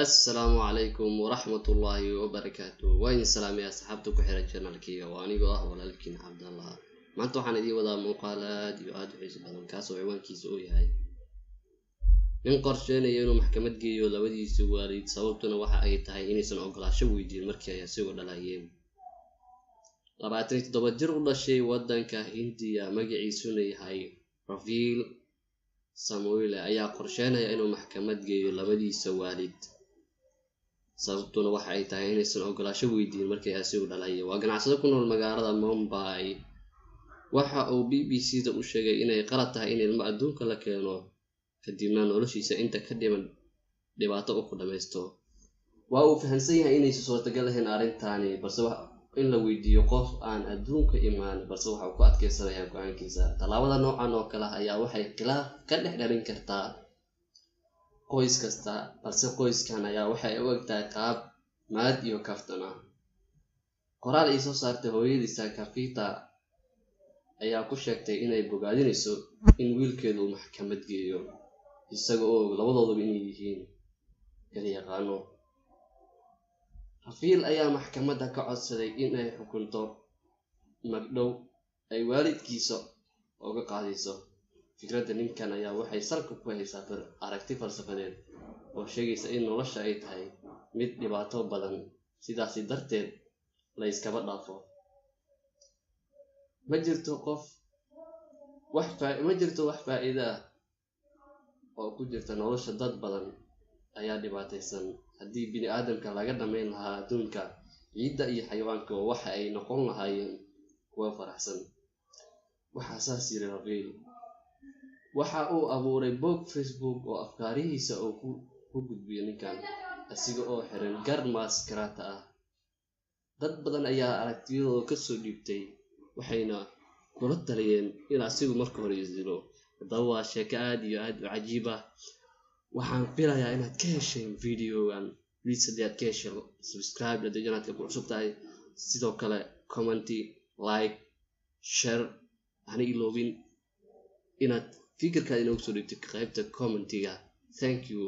Assalaamu calaykum waraxmatullaahi wabarakaatu. Waa idin salaamay asxaabta ku xiran channelkayga. Waa anigoo ah walaalkiin Cabdallah. Maanta waxaan idiin wadaa muuqaal aad iyo aad u xiiso badan, kaasoo ciwaankiisa uu yahay nin qorsheynaya inuu maxkamad geeyo labadiisa waalid, sababtuna waxa ay tahay inaysan ogolaasho weydiin markii ay isagoo dhalayeen. 27 jir u dhashay waddanka Hindiya, magaciisuna yahay Rafiil Samuele, ayaa qorsheynaya inuu maxkamad geeyo labadiisa waalid, sababtuna waxa ay tahay inaysan ogolaasho weydiin markii ay asigu dhalayeen. Waa ganacsado ku nool magaalada Mumbai. Waxa uu BBC da u sheegay inay qalad tahay in ilmo adduunka la keeno, kadibna noloshiisa inta ka dhiman dhibaato uu ku dhamaysto. Waa uu fahamsan yahay inaysan suurtagal ahayn arrintaani, balse in la weydiiyo qof aan adduunka imaan, balse waxa uu ku adkeysanayaa go-aankiisa. Tallaabada noocan oo kale ah ayaa waxay khilaaf ka dhex dhalin kartaa qoys kasta, balse qoyskan ayaa waxay u egtahay qaab maad iyo kaftan ah. Qoraal ay soo saartay hooyadiisa Kavita ayaa ku sheegtay inay bogaadinayso in wiilkeedu uu maxkamad geeyo, isaga oo labadooduba inay yihiin kala yaqaano. Rafiil ayaa maxkamadda ka codsaday in ay xukunto magdhow ay waalidkiisa uga qaadayso. Fikradda ninkan ayaa waxay salka ku haysaa aragti falsafadeed oo sheegaysa in nolosha ay tahay mid dhibaato badan, sidaasi darteed la iskaba dhaafo. Ma jirto qof wax ma jirto wax faa'iido ah oo ku jirta nolosha. Dad badan ayaa dhibaataysan. Haddii bini aadamka laga dhamayn lahaa adduunka, ciidda iyo xayawaanka waxa ay noqon lahaayeen kuwo faraxsan, waxaa saas yiri Rafiil. Waxa uu abuuray bog Facebook oo afkaarihiisa uu ku gudbiyo ninkan, asiga oo xiran gar maaskarata ah. Dad badan ayaa aragtiyadooda kasoo dhiibtay, waxayna kula taliyeen in asigu marka hore isdilo. Haddaba waa sheeko aad iyo aad u cajiib ah. Waxaan filayaa inaad ka hesheen videogan. Please, haddii aad ka heshay, subscribe haddii channelka ku cusub tahay. Sidoo kale comment, like, share. Hana iloobin inaad fikirkaad inoogu soo dhigto qaybta commentiga. Thank you.